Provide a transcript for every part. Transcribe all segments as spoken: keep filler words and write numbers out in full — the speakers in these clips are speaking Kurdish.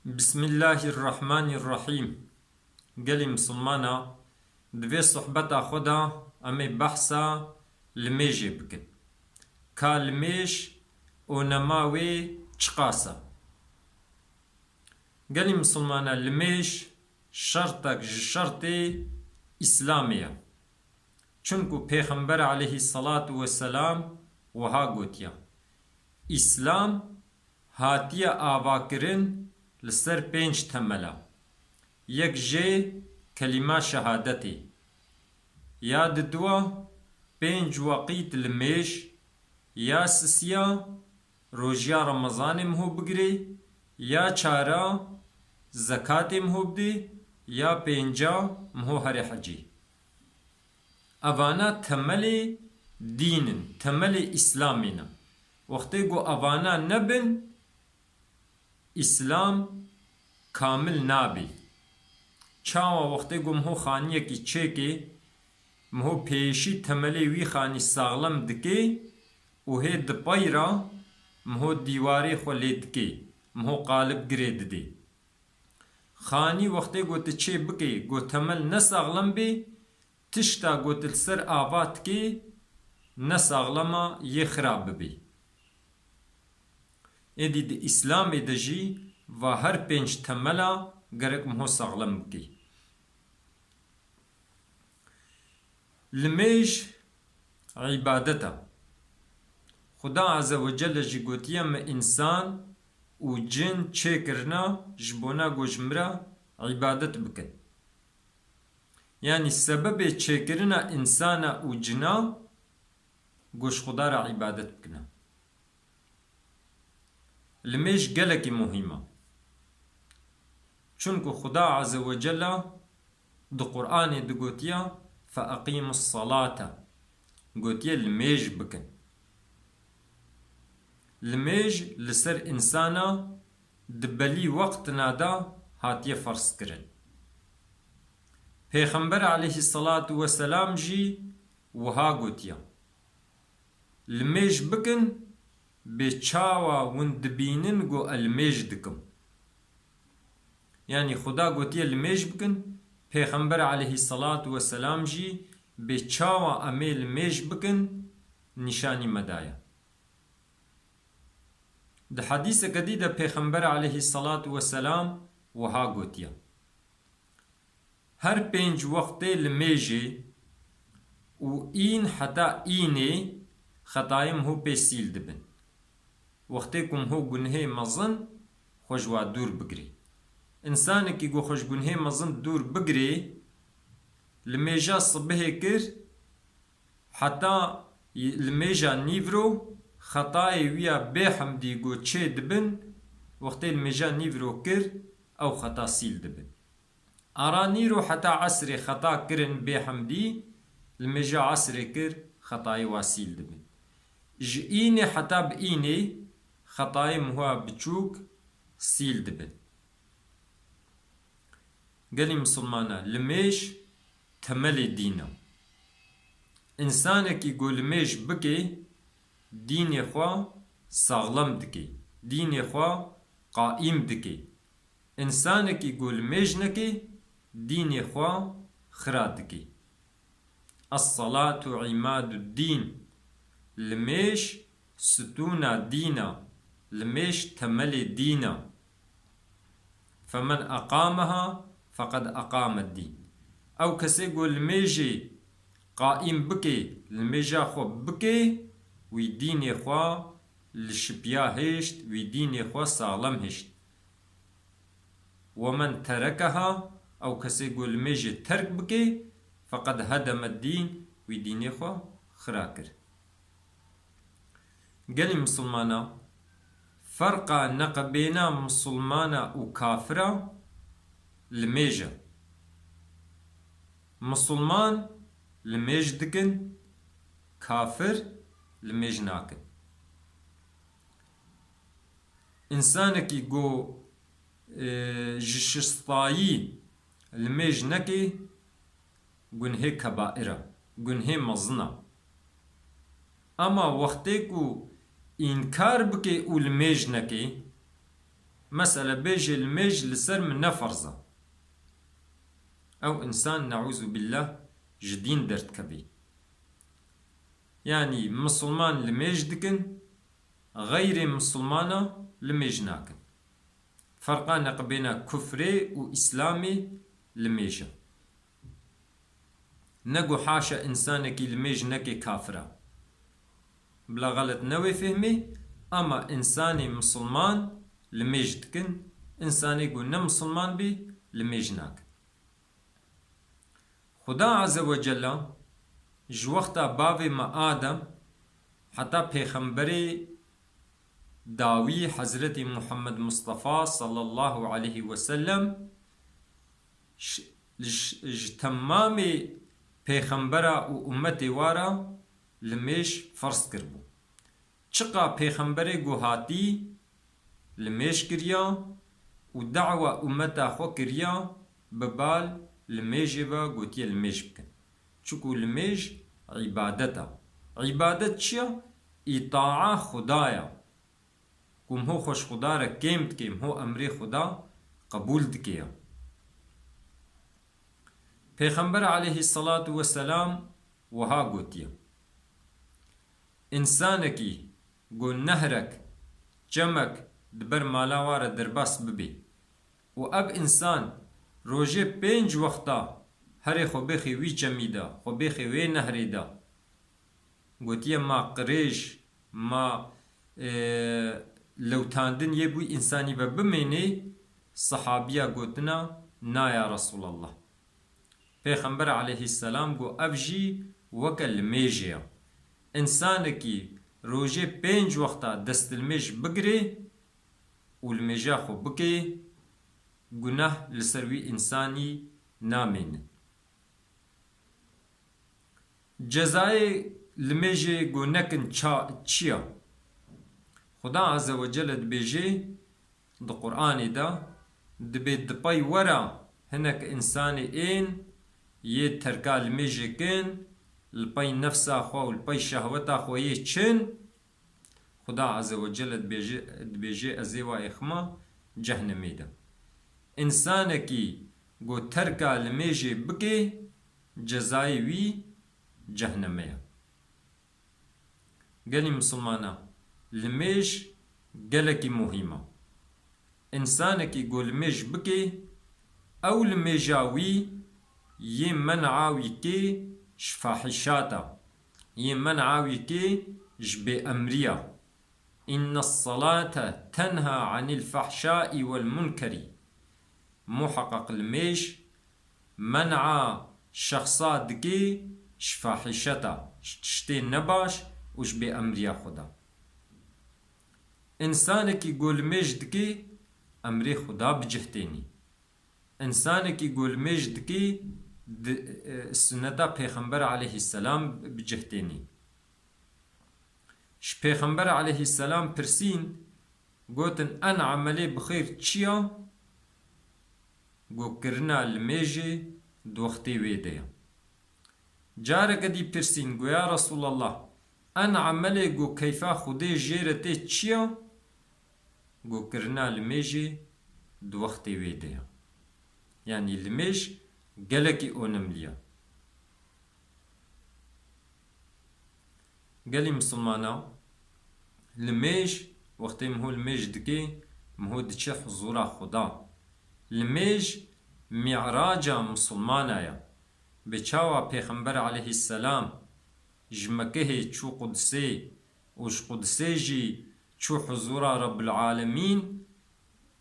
Bismillahirrahmanirrahîm. Gelî misilmana, di vê sohbeta xwe de em ê behsa limêjê bikin. Ka limêj û nema wê çiqas e? Gelî misilmana, limêj şertek ji şertê Îslamê ye. Çunku Pêxember aleyhisselatu vesselam wiha gotiye, Îslam hatiye avakirin li ser pênc temela. Yek jê kelîma şehadetê. Ya diduwa pênc weqît limêj, ya sisiya rojiya Remezanê miho bigirê, ya çara zekatê miho bidê, ya pênca miho herê hecê. Evana temelê dîn in, temelê Îslamê ne. Wextê ku evana nebin, Îslam kamil nabê. Çawa wextê ku miho xaniyekî çêkê, miho pêşî temelê wî xanî saxlem dikê û hê di pey re miho dîwarê xwe lê dikê, miho qalib girê didê. Xanî wextê ku tu çê bikê, ku temel ne saxlem bê, tişta ku tu li ser ava dikê, ne saxlema yê xira bibê. Êdî di Îslamê de jî va her pênc temela gerek miho saxlem bikê. Limêj îbadet e. Xuda Azze ve Celle jî gotiye, min însan û cin çêkirina ji bona ku ji min re îbadet bikin. Yanî sebebê çêkirina însana û cina ku ji Xuda re îbadet bikine. Limêj gelekî muhîm e. Çunku Xuda Azze ve Celle di Qur'anê digotiya, "Fe eqîmus salate." Gotiye, "Limêj bikin." Limêj li ser însana di belî wextina de hatiye ferz kirin. Pêxember aleyhisselatu vesselam jî wiha gotiya, "Limêj bikin, bê çawa hûn dibînin ku ez limêj dikim." Yanî Xuda gotiye, "Limêj bikin", Pêxember aleyhisselatu vesselam jî bê çawa em ê limêj bikin, nîşanî me daye. Di hedîseke dî de Pêxember aleyhisselatu vesselam wiha gotiye, Her pênc wextê limêjê û în heta înê xetayê miho pê sîl dibin. Wextê ku miho gunhê mezin xwe ji wa dûr bigirê. Însanekî ku xwe ji gunhê mezin dûr bigirê, limêja sibihê kir, heta limêja nîvro xetayê wî ya bêhemdî ku çê dibin, wextê limêja nîvro kir, ew xeta sîl dibin. Ara nîro heta esrê xeta kirin bêhemdî, limêja esrê kir, xetayê wa sîl dibin. Ji înê heta bi înê xetayê miho ya biçûk sîl dibin. Gelî misilmana, limêj temelê dîn e. Însanekî ku limêj bike, dînê xwe saxlem dike, dînê xwe qaîm dike. Însanekî ku limêj neke, dînê xwe xira dike. Es-salatu imaduddîn. Limêj stûna dîn e. Limêj temelê dîn e. Femen eqameha feqed eqamed dîn. Ew kesê ku limêjê qaîm bike, limêja xwe bike, wî dînê xwe li şipiya hişt, wî dînê xwe saxlem hişt. Wemen terekeha, ew kesê ku limêjê terk bike, feqed hedeme dîn, wî dînê xwe xira kir. Gelî misilmana, ferqa neqebêna misilmana û kafira limêj e. Misilman limêj dikin, kafir limêj nakin. Însanekî ku, e, ji şistayî limêj neke, gunhê kebair e, gunhê mezin e. Ema wextê ku înkar bike û limêj neke, Mesela bêjê limêj li ser min ne ferz e. Ew însan, neûzubîllah, ji dîn derdikevî. Yanî misilman limêj dikin, xeyrê misilmana limêj nakin. Ferqa neqibêna kufrê û îslamê limêj e. Ne ku haşa însanekî limêj neke kafir e. Bila xelet newê fehmê, ama însanê misilman limêj dikin, însanê ku ne misilman bî limêj nakin. Xuda Azze ve Celle ji wexta bavê me Adem heta pêxemberê dawî Hezretî Muhammed Mustafa sallallahu aleyhi ve sellem ji, ji, ji temamê pêxembera û ummetê wa re limêj ferz kiribû. Çiqa pêxemberê ku hatî limêj kiriya û dawa ummeta xwe kiriya, bi bal limêjê ve gotiye limêj bikin. Çiku limêj îbadet e. Îbadet çi ye? Îtaa Xuda ye. Ku mho xwe ji Xuda re kêm dike, mho emrê Xuda qebûl dike ya. Pêxember aleyhisselatu vesselam wiha gotiye, Însanekî ku nehrek, çemek di ber mala wa re derbas bibe û ev însan rojê pênc wexta herê xwe bêxê wî çemî de, xwe bêxê wê nehrê de, gotiye ma qirêj, ma, e, lewtandin yê bi wî însanî ve bimênê, sehabiya gotina, Na ya Resûlallah. Pêxember aleyhisselam got, ev jî weke limêjê ye. Însanekî rojê pênc wexta destlimêj bigirê û limêja xwe bike, guneh li ser wî însanî namêne. Cezayê limêjê ku nekin ça-, çi ye? Xuda Azze ve Celle dibêje di Qur'anê de, dibê di pey we re hinek însanê ên yê terka limêjê kin, li pey nefsa xwe û li pey şehweta xwe yê çin, Xuda Azze ve Celle dibêje, dibêje, Ez ê wa êxima cehnemê de. Însanekî ku terka limêjê bike, cezayê wî cehneme ye. Gelî misilmana, limêj gelekî muhîm e. Însanekî ku limêj bike, ew limêja wî yê men'a wî kê ji fahîşat e, yê men'a wî kê ji bêemriya. Inne salate tenha anil fahşai vel munkeri. Muheqeq limêj men'a şexsa dike ji fahîşeta, ji tiştê nebaş û ji bêemriya Xuda. Însanekî ku limêj dike, emrê Xuda bi cih tênî. Însanekî ku limêj dike, di, e, sunneta Pêxember aleyhisselam bi cih tênî. Ji Pêxember aleyhisselam pirsîn, gotin, En emelê bi xêr çi ye? Got, kirina limêjê di wextê wê de ye. Careke dî pirsîn, got, Ya Resûlallah, en emelê ku keyfa Xwedê jê re tê çi ye? Got, kirina limêjê di wextê wê de ye. Yanî limêj gelekî onemlî ye. Gelî misilmana, limêj, wextê miho limêj dike, miho diçe huzûra Xuda. Limêj mî'raca misilmana ye. Bi çawa Pêxember aleyhisselam ji Mekehê çû Qudisê û ji Qudisê jî çû huzûra Rebbil Alemîn,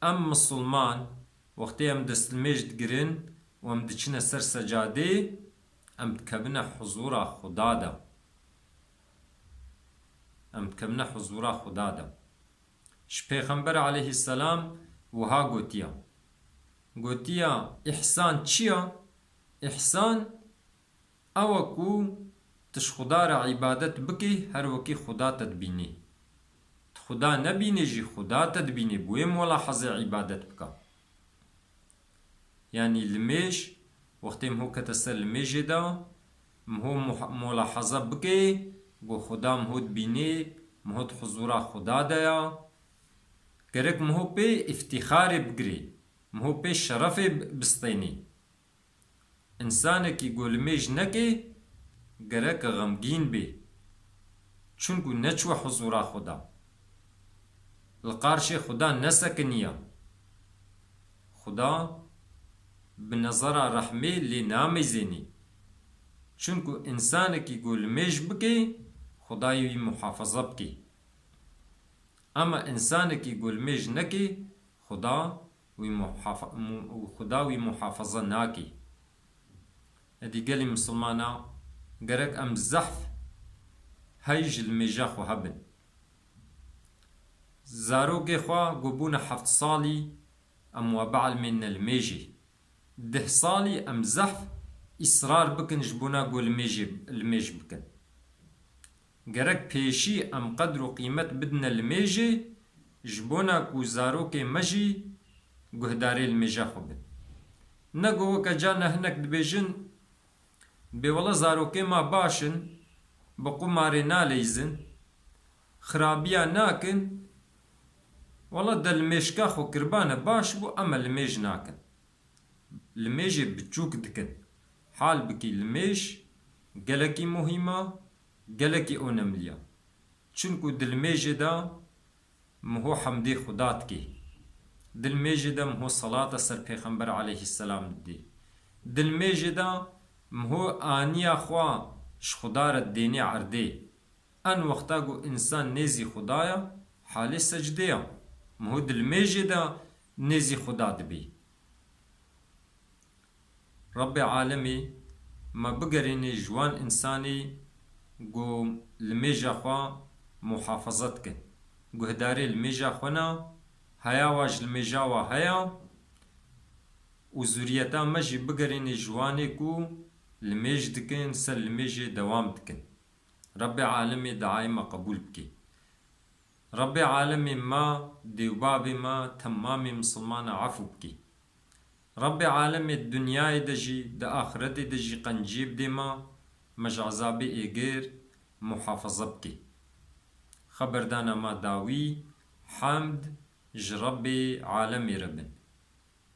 em misilman, wextê em destlimêj digirin û em diçine ser secadê, em dikevine huzûra Xuda de. Em dikevine huzûra Xuda de. Ji Pêxember aleyhisselam wiha gotiya. Gotiya, îhsan çi ye? Îhsan ew e ku tu ji Xuda re îbadet bikî, her wekî Xuda te dibînî. Tu Xuda nebînî jî, Xuda te dibînî, bi wê mulahazê îbadet bike. Yanî limêj, wextê miho kete ser limêjê de, miho muh-, mulahaza bike, ku Xuda miho dibînê, miho di huzûra Xuda de ya. Gerek miho pê îftîxarê bigirê, miho pê şerefê bi-, bistênê. Însanekî ku limêj neke, gerek xemgîn bê. Çunku neçû huzûra Xuda. Li qarşê Xuda nesekiniya. Xuda bi nezera rehmê lê namêzênî. Çunku însanekî ku limêj bike, Xudayê wî muhafaza bike. Ema însanekî ku limêj neke, Xuda wî muhafa-, mu-, Xuda wî muhafaza nake. Edî gelî misilmana gerek em zehf hey ji limêja xwe hebin. Zarokê xwe ku bûne heft salî, em we bielmênine limêjê. Deh salî em zehf îsrar bikin ji bona ku limêjê, limêj bikin. Gerek pêşî em qedr û qîmet bidine limêjê, ji bona ku zarokê me jî guhdarê limêja xwe bin. Ne ku weke carna hinek dibêjin, bê wele zarokê me baş in, bi qumarê naleyzin, xirabiya nakin, wele de limêjka xwe kiribane baş bû, em e limêj nakin. Limêjê biçûk dikin. Hal bikî limêj gelekî muhîm a, gelekî onemlî ya. Çunku di limêjê de miho hemdê Xuda dikê. Di limêjê de miho selata ser Pêxember aleyhisselam didê. Di limêjê de miho aniya xwe ji Xuda re dênê erdê. En wexta ku însan nêzî Xuda ya, halê secdê ya. Miho di limêjê de nêzî Xuda dibî. Rebbê alemê me bigerînê ji wan însanê ku limêja xwe muhafaza dikin. Guhdarê limêja xwe ne, heya wa ji limêja wa heya û zuriyeta me jî bigerînê ji wanê ku limêj dikin, ser limêjê dewam dikin. Rebbê alemê duayê me qebûl bike. Rebbê alemê me, dêwbabê me, temamê misilmana efû bike. Rebbê alemê dinyayê de jî, di axiretê de jî qenciyê bidê me, me ji ezabê êgir muhafaza bike. Xeberdana me dawî, hemd ji Rebbê alemê re bin.